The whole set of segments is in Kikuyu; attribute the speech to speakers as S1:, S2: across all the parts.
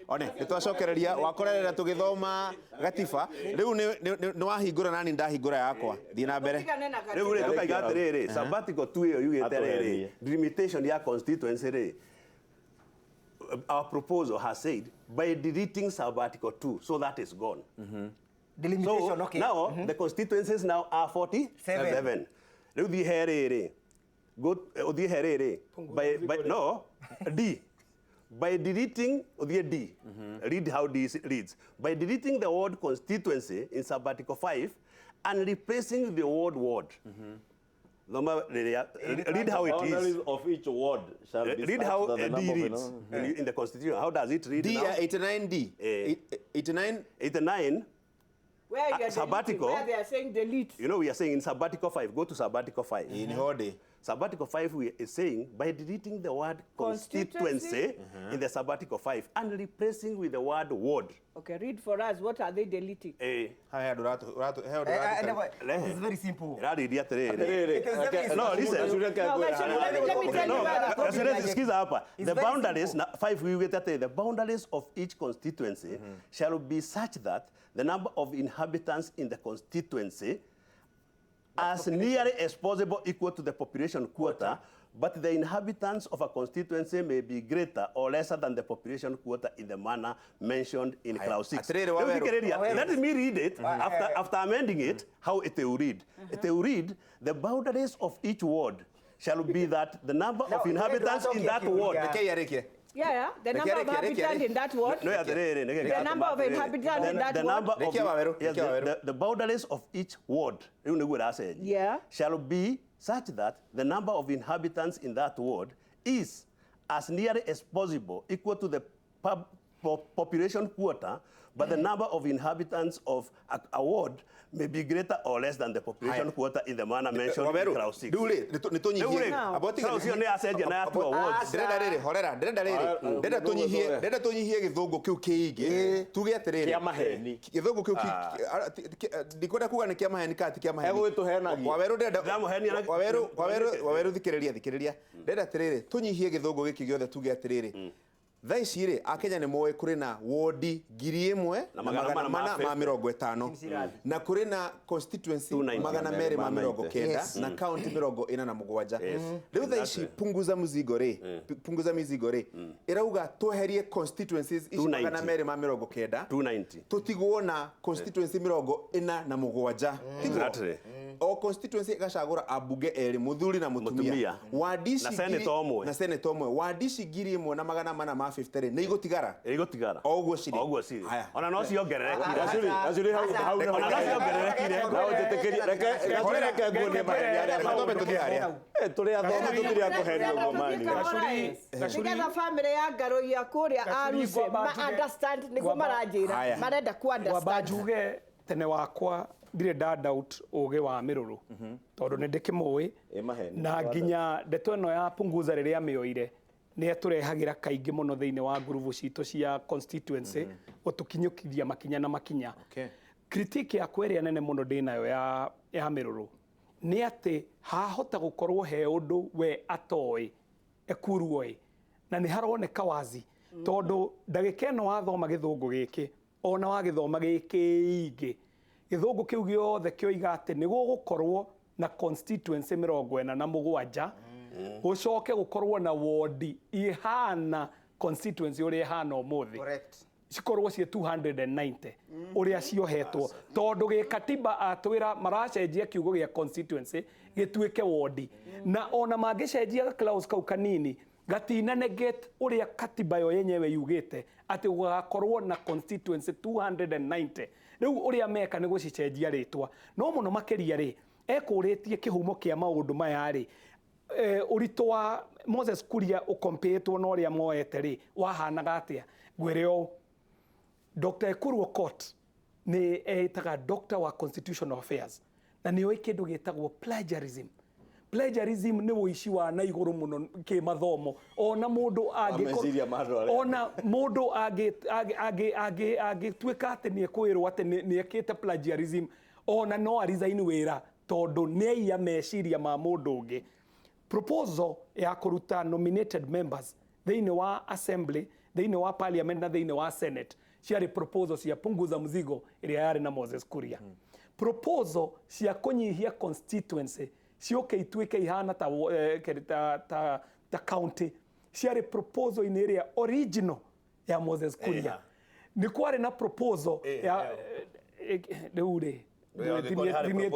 S1: One nĩ twacokereria wakorerera tũgĩthoma gatiba rĩu nĩ wahingũra nani ndahingũra yakwa thiĩ na mbere.
S2: Tũtigane na
S3: Rĩu rĩ
S2: gatiba.
S3: tũkaiga atĩrĩrĩ, sub-article 2 ĩyo yugĩte rĩrĩ,
S4: Atũhenie.
S3: delimitation ya constituency rĩ, our proposal has said by deleting sub-article 2, so that is gone.
S5: Delimitation,
S3: So
S5: okay.
S3: now the constituencies now are 47.
S5: Seven.
S3: Rĩu thiĩ he rĩrĩ, go ũthiĩ he rĩrĩ, by no D, by deleting, ũthiĩ D, read how D reads: by deleting the word "constituency" in sub-article 5 and replacing the word "ward". Thoma rĩrĩa, read how it is.
S4: Boundaries of each ward shall be
S3: Read
S4: such
S3: how
S4: that the
S3: D
S4: number of
S3: reads in the constitution. How does it read
S1: D
S3: now?
S1: ya 89D.
S3: Eh.
S1: 89.
S3: 89.
S2: Where you are deleting,
S3: Sabbatical.
S2: where they are saying delete.
S3: You know, we are saying in sub-article 5, go to sub-article 5.
S1: Ĩĩ, nĩho ndĩ.
S3: Sub-article 5 we is saying by deleting the word
S2: "Constituency"
S3: "constituency" in the sub-article 5 and replacing with the word "ward".
S2: Okay, read for us. What are they deleting?
S3: Eh,
S1: Haha he andũ he andũ
S5: Eh, eh,
S1: ũratũ-
S5: never-
S3: Lehe.
S5: It's very simple.
S3: Ĩrarĩria atĩrĩrĩ.
S4: Atĩrĩrĩ,
S5: It is very
S4: reke-
S5: simple.
S3: No, listen.
S4: Gacuri reke
S2: No,
S4: ngwĩre
S2: Gacuri,
S4: harĩa
S2: let me tell you
S3: No,
S2: where the problem
S3: Gacuri,
S2: is.
S3: sikiza hapa.
S5: It's
S3: The
S5: very
S3: boundaries,
S5: simple.
S3: na 5 yugĩte atĩrĩ, the boundaries of each constituency shall be such that the number of inhabitants in the constituency as nearly as possible equal to the population quota, but the inhabitants of a constituency may be greater or lesser than the population quota in the manner mentioned in clause 6.
S1: Atĩrĩrĩ, Waweru.
S5: Waweru.
S3: Let me read it after amending it, how it will read. It will read, the boundaries of each ward shall be that the number
S5: Now,
S3: of inhabitants in that ward.
S1: Rekei arĩkie.
S2: Yeah. The number of
S1: Reke, reke,
S2: inhabitants
S1: reke.
S2: in that ward.
S3: No, atĩrĩrĩ, nĩkĩ
S2: The number of
S3: atĩrĩrĩ.
S2: inhabitants in that
S3: The
S2: ward.
S3: number of
S1: Rekia Waweru,
S3: yes,
S1: rekia Waweru.
S3: the boundaries of each ward, rĩu nĩguo ĩracenjia, shall be such that the number of inhabitants in that ward is as nearly as possible equal to the population quota, but the number of inhabitants of a ward may be greater or less than the population
S1: Haya.
S3: quota in the manner mentioned in
S1: Waweru,
S3: clause 6.
S1: rĩu rĩ, nĩ tũnyihie.
S3: Rĩu rĩ,
S1: Amba ũtige-
S3: clause ĩyo nĩ yacenjia na yatua wards.
S1: Ndĩrenda rĩrĩ, horera, ndĩrenda rĩrĩ,
S4: Ah,
S1: ndĩrenda tũnyihie, ndĩrenda tũnyihie gĩthũngũ kĩu kĩingĩ, tuge atĩrĩrĩ,
S4: Kĩa maheni.
S1: Gĩthũngũ kĩu ndikwenda kuga nĩ kĩa maheni kana ti kĩa maheni.
S4: Egũgĩtũhenagia.
S1: Waweru ndĩrenda
S3: Ndĩramũhenia na-
S1: Waweru, Waweru, Waweru, thikĩrĩria, thikĩrĩria, ndĩrenda atĩrĩrĩ, tũnyihie gĩthũngũ gĩkĩ gĩothe, tuge atĩrĩrĩ, thaa ici rĩ, akenya nĩ moĩ kũrĩ na wondi 1000
S3: Na
S1: na
S3: magana
S1: magana
S3: mana ma
S1: mana ma
S3: 50.
S1: 50 na kũrĩ na constituency
S3: 290.
S1: 290
S5: Yes.
S1: na county 47.
S3: Yes.
S1: Rĩu thaa ici
S3: Exactly.
S1: punguza mzigo rĩ, punguza mizigo rĩ, ĩrauga tweherie constituencies ici
S3: 290.
S1: 290,
S3: 290.
S1: tũtigwo na constituency 47. Tiguo?
S3: Exactly.
S1: O constituency ĩgacagũra ambunge erĩ, mũthuri na mũtumia.
S3: Mũtumia.
S1: Wandi ici
S3: Na senator ũmwe.
S1: Na senator ũmwe. Wandi ici 1450 rĩ, nĩ igũtigara
S3: Ĩgũtigara.
S1: o ũguo cirĩ.
S3: O ũguo cirĩ.
S1: Haya.
S3: Ona no ciongererekire.
S4: Gacuri, Gacuri, hau hau nĩho
S3: Ona no ciongererekire.
S4: No njĩtĩkĩrie, reke Gacuri, reke nguonie maheni arĩa
S1: Reke twambe tũthiĩ harĩa.
S4: Eh, tũrĩ athomu, tũtirĩ a kũhenio ũguo mani.
S2: Nĩgetha family ya Ngaruiya kũrĩa
S6: Gacuri,
S2: Aruse
S6: ngwamba
S2: ma
S6: njuge-
S2: understand nĩguo
S6: ngwamba-
S2: maranjĩra
S1: Haya.
S2: marenda ku
S6: Ngwamba
S2: understand.
S6: njuge tene wakwa ndirĩ nda doubt ũgĩ wa mĩrũrũ tondũ nĩ ndĩkĩmũĩ.
S4: Ĩ maheni.
S6: Na nginya ndeto ĩno ya punguza rĩrĩa amĩoire nĩ etũrehagĩra kaingĩ mũno thĩinĩ wa ngurubu citũ cia constituency gũtũkinyũkithia makinya na makinya.
S1: Okay.
S6: Critique yakwa ĩrĩa nene mũno ndĩnayo ya mĩrũrũ nĩ atĩ hahota gũkorwo he ũndũ we atoĩ Ekuru oĩ na nĩ haroneka wazi tondũ ndagĩka ĩno wathoma gĩthũngũ gĩkĩ ona wagĩthoma gĩkĩingĩ gĩthũngũ kĩu gĩothe kĩoiga atĩ nĩ gũgũkorwo na constituency 47, gũcoke gũkorwo na wondi ihana constituency ũrĩa ĩhana ũmũthĩ.
S5: Correct.
S6: Cikorwo ciĩ 290 ũrĩa ciohetwo tondũ gĩkatiba atwĩra maracenjia kiugo gĩa "constituency" gĩtuĩke wondi, na ona mangĩcenjia clause kau kanini gatina negate ũrĩa katiba yo yenyewe yugĩte atĩ gũgakorwo na constituency 290. Rĩu ũrĩa meka nĩ gũcicenjia rĩtwa. No mũno makĩria rĩ, ekũrĩtie kĩhumo kĩa maũndũ maya rĩ, ũritũ wa Moses Kuria ũkompĩtwo na ũrĩa moete rĩ wahanaga atĩa? Ngwĩre ũũ, Dr. Ekuru Aukot nĩ eĩtaga doctor wa constitutional affairs na nĩ oĩ kĩndũ gĩtagwo plagiarism. Plagiarism nĩ ũici wa na igũrũ mũno kĩmathomo. Ona mũndũ
S4: meciria ma andũ arĩa.
S6: Ona mũndũ angĩtuĩka atĩ nĩ ekwĩrwo atĩ nĩ ekĩte plagiarism, ona no aresign wĩra tondũ nĩ aiya meciria ma mũndũ ũngĩ. Proposal ya kũruta nominated members thĩinĩ wa assembly, Thĩinĩ wa parliament na thĩinĩ wa senate ciarĩ proposal cia punguza mzigo ĩrĩa yarĩ na Moses Kuria. Proposal cia kũnyihia constituency ciũke ituĩke ihana ta, ta, ta, ta county ciarĩ proposal-inĩ ĩrĩa original ya Moses Kuria. Nĩ kwarĩ na proposal ya rĩu rĩ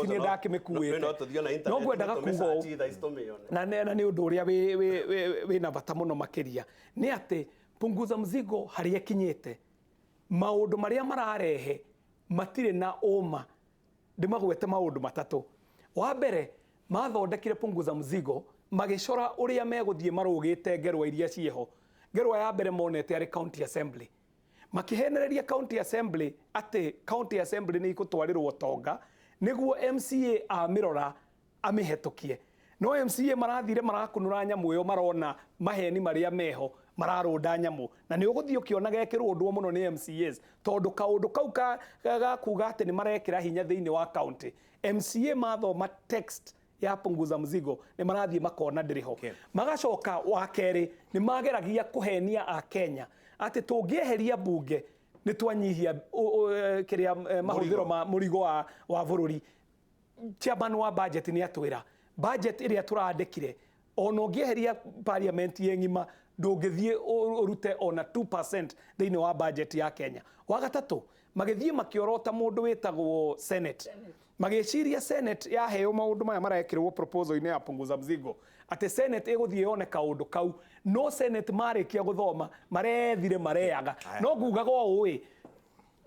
S6: tinie ndakĩmĩkuĩte, no ngwendaga kuga ũũ na na nĩ ũndũ ũrĩa wĩ na bata mũno makĩria nĩ atĩ punguza mzigo harĩa ĩkinyĩte, maũndũ marĩa mararehe matirĩ na ũma. Ndĩmagwete maũndũ matatũ. Wa mbere, mathondekire punguza mzigo magĩcora ũrĩa megũthiĩ marũgĩte ngerwa iria ciĩho. Ngerwa ya mbere monete arĩ county assembly, makĩhenereria county assembly atĩ county assembly nĩ ikũtwarĩrwo tonga nĩguo MCA amĩrora amĩhetũkie. No MCA marathire marakunũra nyamũ ĩyo, marona maheni marĩa meho, mararũnda nyamũ, na nĩ ũgũthiĩ ũkĩonaga ĩkĩrũndwo mũno nĩ MCAs, tondũ kaũndũ kau ga kuga atĩ nĩ marekĩra hinya thĩinĩ wa county, MCA mathoma text ya punguza mzigo nĩ marathiĩ makona ndĩrĩ ho. Magacoka wa kerĩ, nĩ mageragia kũhenia a Kenya atĩ tũngĩeheria bunge nĩ twanyihia kĩrĩa mahũthĩro ma mũrigo wa bũrũri. Chairman wa budget nĩ atwĩra budget ĩrĩa tũrandĩkire, ona ũngĩeheria parliament ĩ ng'ima, ndũngĩthiĩ ũrute ona 2% thĩinĩ wa budget ya Kenya. Wa gatatũ, magĩthiĩ makĩorota mũndũ wĩtagwo senate, magĩciria senate yaheo maũndũ maya marekĩrwo proposal-inĩ ya punguza mzigo atĩ senate ĩgũthiĩ yone kaũndũ kau. No senate marĩkia gũthoma marethire mareaga. No ngugaga ũũ ĩ,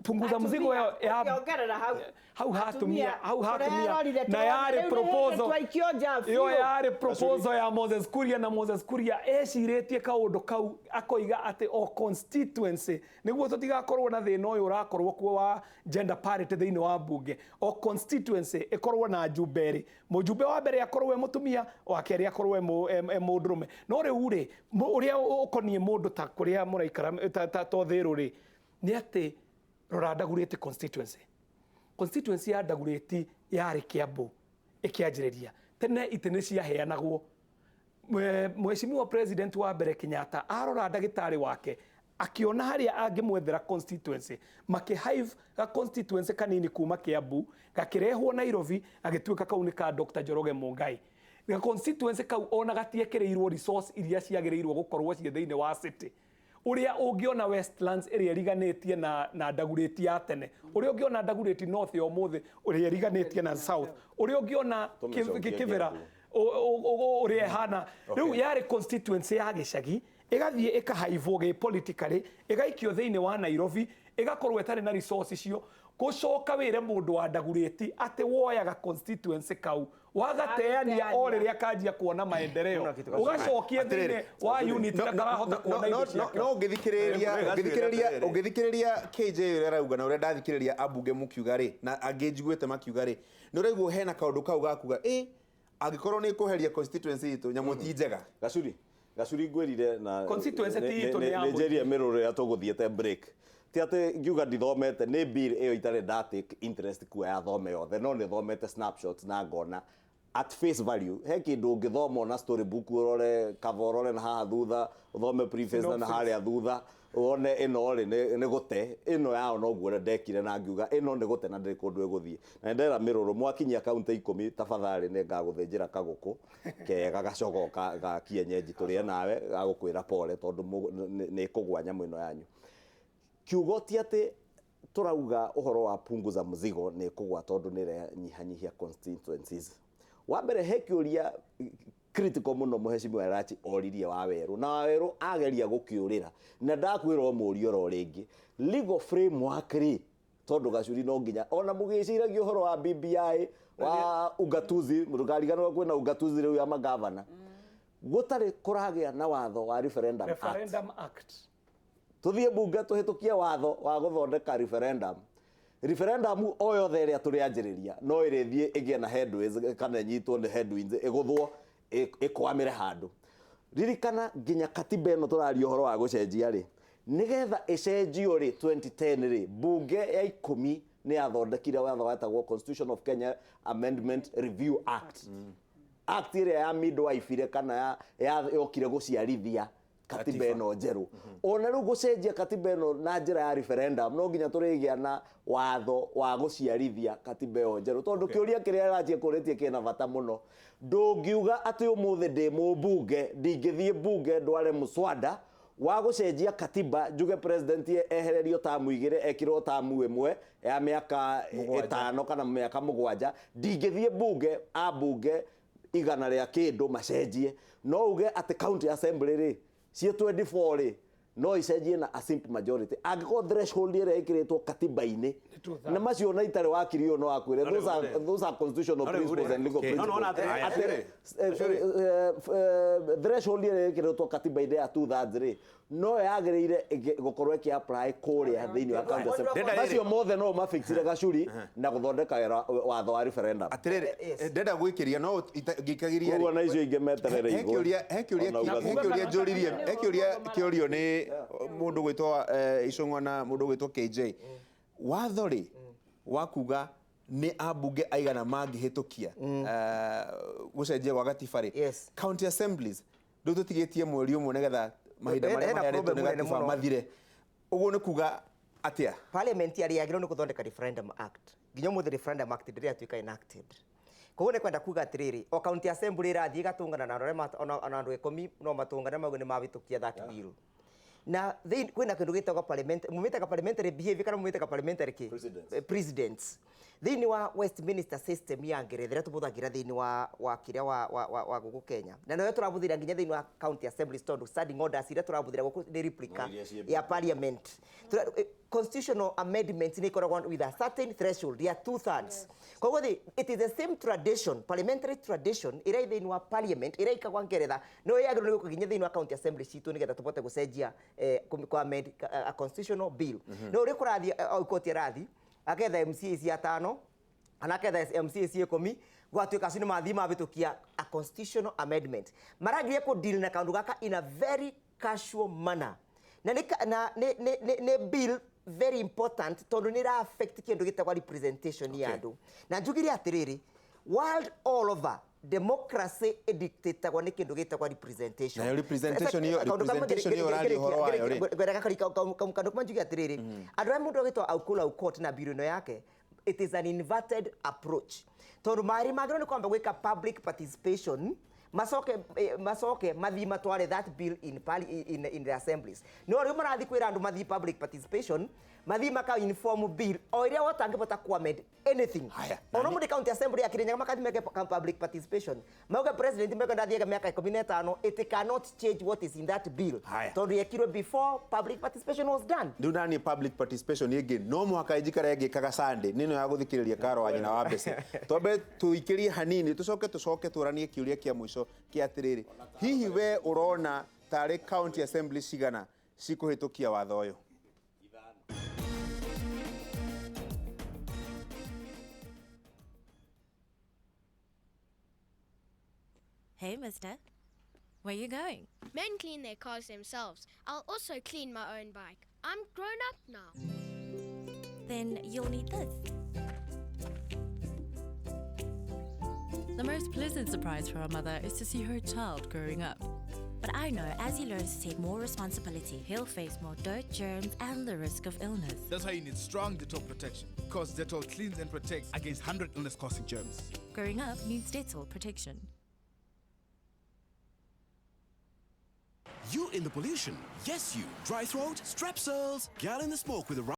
S6: punguza mzigo ĩyo ya
S2: Ũkĩongerera hau
S6: hau hatumia, hau hatumia
S2: tũrerorire,
S6: na yarĩ
S2: rĩu nĩ hĩndĩ
S6: proposal
S2: twaikio nja
S6: ĩyo
S2: biũ.
S6: Yarĩ proposal ya Moses Kuria, na Moses Kuria ecirĩtie kaũndũ kau akoiga atĩ o constituency, nĩguo tũtigakorwo na thĩna ũyũ ũrakorwo kuo wa gender parity thĩinĩ wa bunge, o constituency ĩkorwo na njumbe ĩrĩ, mũjumbe wa mbere akorwo e mũtumia, wa kerĩ akorwo e mũndũrũme. No rĩu rĩ, ũrĩa ũkoniĩ mũndũ ta kũrĩa mũraikara ta Ũthĩrũ rĩ, nĩ atĩ rora Ndagurĩti constituency. Constituency ya Ndagurĩti yarĩ Kiambu ĩkĩanjĩrĩria tene, itĩ nĩ ciaheanagwo. Mheshimiwa president wa mbere Kenyatta arora ndagĩtarĩ wake akĩona harĩa angĩmwethera constituency, makĩhive ga constituency kanini kuma Kiambu gakĩrehwo Nairobi, gagĩtuĩka kau nĩ ka Dr. Njoroge Mungai. Ga constituency kau ona gatiekĩrĩirwo resource iria ciagĩrĩirwo gũkorwo ciĩ thĩinĩ wa city. Ũrĩa ũngĩona Westlands ĩrĩa ĩriganĩtie na Ndagurĩti ya tene, ũrĩa ũngĩona Ndagurĩti North ya ũmũthĩ ũrĩa ĩriganĩtie na South, ũrĩa ũngĩona
S4: Tũmĩcokie
S6: Kĩbĩra
S4: Kiambu.
S6: ũrĩa ĩhana rĩu, yarĩ constituency ya gĩcagi, ĩgathiĩ ĩkahaivwo gĩ politically, ĩgaikio thĩinĩ wa Nairobi, ĩgakorwo ĩtarĩ na resource icio. Gũcoka wĩre mũndũ wa Ndagurĩti atĩ woyaga constituency kau wagateania o rĩrĩa kanjia kuona maendeleo, ũgacokia thĩinĩ wa unit gakarahota kuona indo ciake.
S1: No ũngĩthikĩrĩria ũngĩthikĩrĩria ũngĩthikĩrĩria KJ ũrĩa arauga na ũrĩa ndathikĩrĩria ambunge mũkiuga rĩ, na angĩ njiguĩte makiuga rĩ, nĩ ũraigua hena kaũndũ kau ga kuga ĩ angĩkorwo nĩ kũheria constituency itũ nyamũ ti njega.
S4: Gacuri, Gacuri, ngwĩrire na
S6: Constituency ti itũ, nĩ ya
S4: nĩ njĩrie mĩrũrũ ĩrĩa tũgũthiĩte break, ti atĩ ngiuga ndithomete nĩ bill ĩyo itarĩ nda take interest kuoya thome yothe, no nĩ thomete snapshots na ngona at face value he kĩndũ ũngĩthoma na storybook, ũrore cover, ũrore na haha thutha, ũthome preface na harĩa thutha, wone ĩno rĩ nĩ gũte ĩno yao. Noguo ũrĩa ndekire na ngiuga ĩno nĩ gũte na ndĩrĩ kũndũ ĩgũthiĩ, na nĩndera mĩrũrũ mwakinyia kaunti 10, tafadhali nĩ ngagũthĩnjĩra kagũkũ kega gacogo ga kienyeji tũrĩe nawe gagũkwĩra pole, tondũ nĩ ĩkũgwa nyamũ ĩno yanyu. Kiugo ti atĩ tũrauga ũhoro wa punguza mzigo nĩ ĩkũgwa tondũ nĩ ĩrenyihanyihia constituencies. Wa mbere, he kĩũria critical mũno mũhecimiwa Elachi oririe wa werũ, na wa werũ ageria gũkĩũrĩra, na ndakwĩra ũmũrie oro rĩngĩ, legal framework rĩ, tondũ Gacuri no nginya ona mũgĩciragia ũhoro wa BBI wa ugatuzi, ndũkariganĩrwo kwĩna ugatuzi rĩu ya magavana, gũtarĩ kũragĩa na watho wa referendum act.
S6: Referendum Act.
S4: Tuthiĩ bunge tũhĩtũkie watho wa gũthondeka referendum. Referendum o yothe ĩrĩa tũrĩanjĩrĩria no ĩrĩthiĩ ĩgĩe na headways kana ĩnyitwo nĩ headwinds, ĩgũthwo, ĩkwamĩre handũ. Ririkana nginya katiba ĩno tũraria ũhoro wa gũcenjia rĩ, nĩgetha ĩcenjio rĩ, 2010 rĩ, bunge ya 10 nĩ yathondekire watho wetagwo Constitution of Kenya Amendment Review Act, act ĩrĩa ya midwifery kana ya yokire gũciarithia katiba ĩno njerũ. Ona rĩu gũcenjia katiba ĩno na njĩra ya referendum no nginya tũrĩgĩa na watho wa gũciarithia katiba ĩyo njerũ, tondũ kĩũria kĩrĩa Rachi ekũrĩtie kĩna bata mũno. Ndũngiuga atĩ ũmũthĩ ndĩ mũmbunge ndingĩthiĩ mbunge ndware mũswada wa gũcenjia katiba njuge president ehererio tamu igĩrĩ ekĩrwo tamu ĩmwe ya mĩaka 5 kana mĩaka 7, ndingĩthiĩ mbunge ambunge 100 rĩa kĩndũ macenjie. No uge atĩ county assembly rĩ ciĩ 24 rĩ no icenjie na a simple majority angĩkorwo threshold ĩrĩa ĩkĩrĩtwo katiba-inĩ na macio na itarĩ wakiri ũyũ no akwĩre those are constitutional principles and legal principles. Threshold ĩrĩa ĩkĩrĩtwo katiba-inĩ ya 2/3 rĩ no yagĩrĩire gũkorwo ĩkĩ apply kũrĩa thĩinĩ wa county assembly. Macio mothe no mafixire gacuri na gũthondeka watho wa referendum.
S1: Atĩrĩrĩ, ndenda gwĩkĩria no ngĩkagĩria
S4: koguo na icio ingĩ meterere
S1: igũ. He kĩũria njũririe, he kĩũria kĩũrio nĩ mũndũ gwĩtwo Icũng'wa na mũndũ gwĩtwo KJ. Watho rĩ wa kuga nĩ ambunge aigana mangĩhĩtũkia gũcenjia gwa gatiba rĩ, county assemblies rĩu tũtigĩtie mweri ũmwe nĩgetha mahinda marĩa maheanĩtwo nĩ gatiba mathire. Ũguo nĩ kuga atĩa?
S5: Parliament yarĩ yagĩrĩirwo nĩ gũthondeka Referendum Act. Nginya ũmũthĩ Referendum Act ndĩrĩ yatuĩka enacted. Koguo nĩ kwenda kuga atĩrĩrĩ, o county assembly ĩrathiĩ ĩgatũngana na andũ arĩa ona andũ 10 no matũngane mauge nĩ mahĩtũkia that bill. Na kwĩna kĩndũ gĩtagwo parliament, mumĩtaga parliamentary behavior kana mumĩtaga parliamentary kĩ? Presidents. Thĩinĩ wa Westminster system ya Ngeretha ĩrĩa tũbũthagĩra thĩinĩ wa kĩrĩa wa gũkũ Kenya. Na noyo tũrabũthĩra nginya thĩinĩ wa county assemblies tondũ standing orders iria tũrabũthĩra gũkũ nĩ replica ya parliament. Constitutional amendments nĩ ikoragwo with a certain threshold ya 2/3. Koguo it is the same tradition, parliamentary tradition ĩrĩa thĩinĩ wa parliament ĩrĩa ĩkagwa Ngeretha no yagĩrĩirwo nĩ gũka nginya thĩinĩ wa county assembly citũ nĩgetha tũbote gũcenjia ku amend a constitutional bill. No ũrĩa kũrathiĩ koti ĩrathiĩ aketha MCA cia 5 kana aketha MCA cia 10 gwatuĩka acio nĩ mathiĩ mabĩtũkia a constitutional amendment. Maragiria kũ deal na kaũndũ gaka in a very casual manner. Na nĩ bill very important tondũ nĩ ĩra affect kĩndũ gĩtagwo representation ya andũ. Na njugire atĩrĩrĩ, world all over democracy edictatagwo nĩ kĩndũ gĩtagwo representation.
S1: Nayo representation ĩyo ũraria ũhoro wayo rĩ.
S5: Ngwenda kaũndũ kamwe njuge atĩrĩrĩ, andũ arĩa mũndũ agĩtwo Aukula Aukot na bill ĩno yake, it is an inverted approach. Tondũ marĩ magĩrĩirwo nĩ kwamba gwĩka public participation macoke mathiĩ matware that bill in the assemblies. No rĩu marathiĩ kwĩra andũ mathiĩ public participation, mathiĩ maka inform bill o ĩrĩa watangĩbota ku amend anything. Ona mũndũ county assembly ya Kirinyaga makathi meke public participation. Mauge president meke ndathiaga mĩaka 15, it cannot change what is in that bill. Tondũ yekirwo before public participation was done.
S1: Rĩu nani public participation ĩngĩ no mũhaka njikare ngĩkaga Sunday nĩ ĩno ya gũthikĩrĩria Karo wa nyina wa Mbece. Twambe tũikĩrie hanini tũcoke tũranie kĩũria kĩa mũico kĩa atĩrĩrĩ, hihi we ũrona tarĩ county assembly cigana cikũhĩtũkia watho ũyũ?
S7: Hey, mister. Where you going?
S8: Men clean their cars themselves. I'll also clean my own bike. I'm grown up now.
S7: Then you'll need this.
S9: The most pleasant surprise for a mother is to see her child growing up.
S7: But I know as he learns to take more responsibility, he'll face more dirt, germs, and the risk of illness.
S10: That's why you need strong Dettol protection, because Dettol cleans and protects against 100 illness-causing germs.
S9: Growing up needs Dettol protection.
S11: You in the pollution. Yes, you. Dry throat, strepsils. Girl in the smoke with a